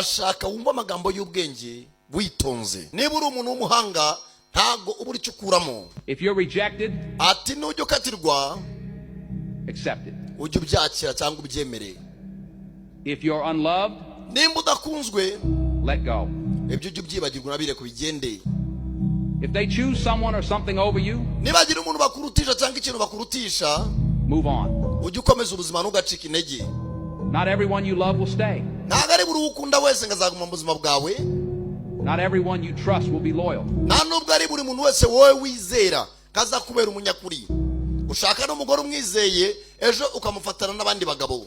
Ashaka wumva amagambo y'ubwenge witonze. Niba uri umuntu w'umuhanga, ntabwo uba icyo ukuramo. If you're rejected, Ati nujya ukatirwa, accept it. ujye ubyakira cyangwa ubyemere. If you're unloved, Nimba udakunzwe, let go. ibyo ujye ubyibagirwa, unabireke bigende. If they choose someone or something over you, Nibagira umuntu bakurutisha cyangwa ikintu bakurutisha, move on. ujye ukomeza ubuzima, ntugacike intege. Not everyone you love will stay. Ntabwo ari buri uwo ukunda wese ngo azaguma mu buzima bwawe. Not everyone you trust will be loyal. Nta nubwo ari buri muntu wese wowe wizera ko azakubera umunyakuri. Ushaka n'umugore umwizeye, ejo ukamufatana n'abandi bagabo.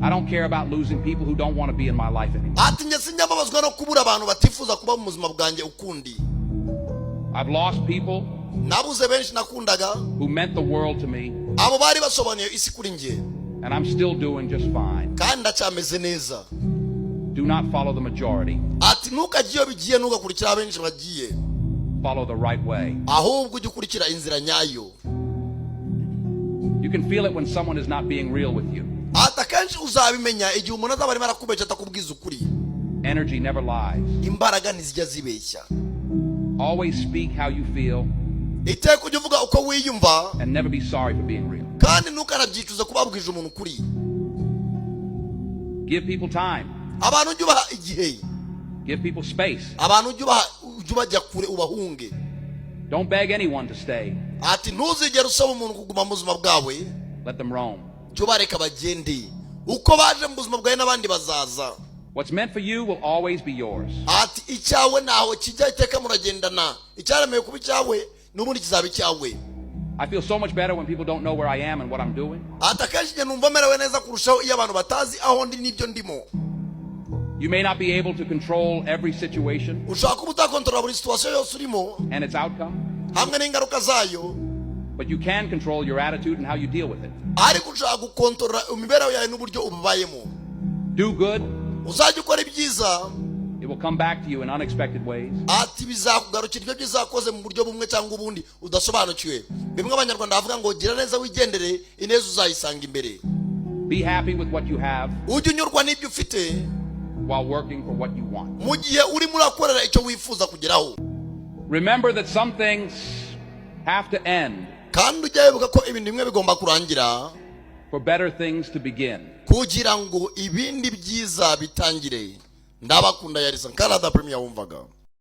I don't care about losing people who don't want to be in my life anymore. Ati njye sinjya mbabazwa no kubura abantu batifuza kuba mu buzima bwanjye ukundi. I've lost people Nabuze benshi nakundaga who meant the world to me, abo bari basobanuye isi kuri njye, and I'm still doing just fine. kandi ndacyameze neza. Do not follow the majority. Ati ntukajye iyo bigiye, ntugakurikira abenshi bagiye. Follow the right way. Ahubwo ujye ukurikira inzira nyayo. You can feel it when someone is not being real with you. Ati akenshi uzabimenya igihe umuntu azaba arimo arakubeshya, atakubwiza ukuri. Energy never lies. Imbaraga ntizijya zibeshya. Always speak how you feel Iteka ujye uvuga uko wiyumva and never be sorry for being real. kandi ntukanabyicuze kuba wabwije umuntu ukuri. Give people time. Abantu ujye ubaha igihe. Give people space. Abantu ujye ubaha, ujye ubajya kure, ubahunge. Don't beg anyone to stay. Ati ntuzigere usaba umuntu kuguma mu buzima bwawe. Let them roam. Jya ubareka bagende. Uko baje mu buzima bwawe, n'abandi bazaza. What's meant for you will always be yours. Ati icyawe ntaho kijya, iteka muragendana. Icyaremewe kuba icyawe n'ubundi kizaba icyawe. I feel so much better when people don't know where I am and what I'm doing. Ati akenshi njye numva merewe neza kurushaho iyo abantu batazi aho ndi n'ibyo ndimo. You may not be able to control every situation Ushobora kuba utakontorora buri situation yose urimo and its outcome, hamwe n'ingaruka zayo, but you can control your attitude and how you deal with it. ariko ushobora gukontorora imibereho yawe n'uburyo ububayemo. Do good, Uzajya ukora ibyiza, it will come back to you in unexpected ways. ati bizakugarukira ibyo byiza wakoze mu buryo bumwe cyangwa ubundi udasobanukiwe. Bimwe Abanyarwanda bavuga ngo gira neza wigendere, ineza uzayisanga imbere. Be happy with what you have Ujye unyurwa n'ibyo ufite while working for what you want. mu gihe urimo urakorera icyo wifuza kugeraho. Remember that some things have to end Kandi ujye wibuka ko ibintu bimwe bigomba kurangira for better things to begin. kugira ngo ibindi byiza bitangire. Ndabakunda, yarisa Canada Premier wumvaga.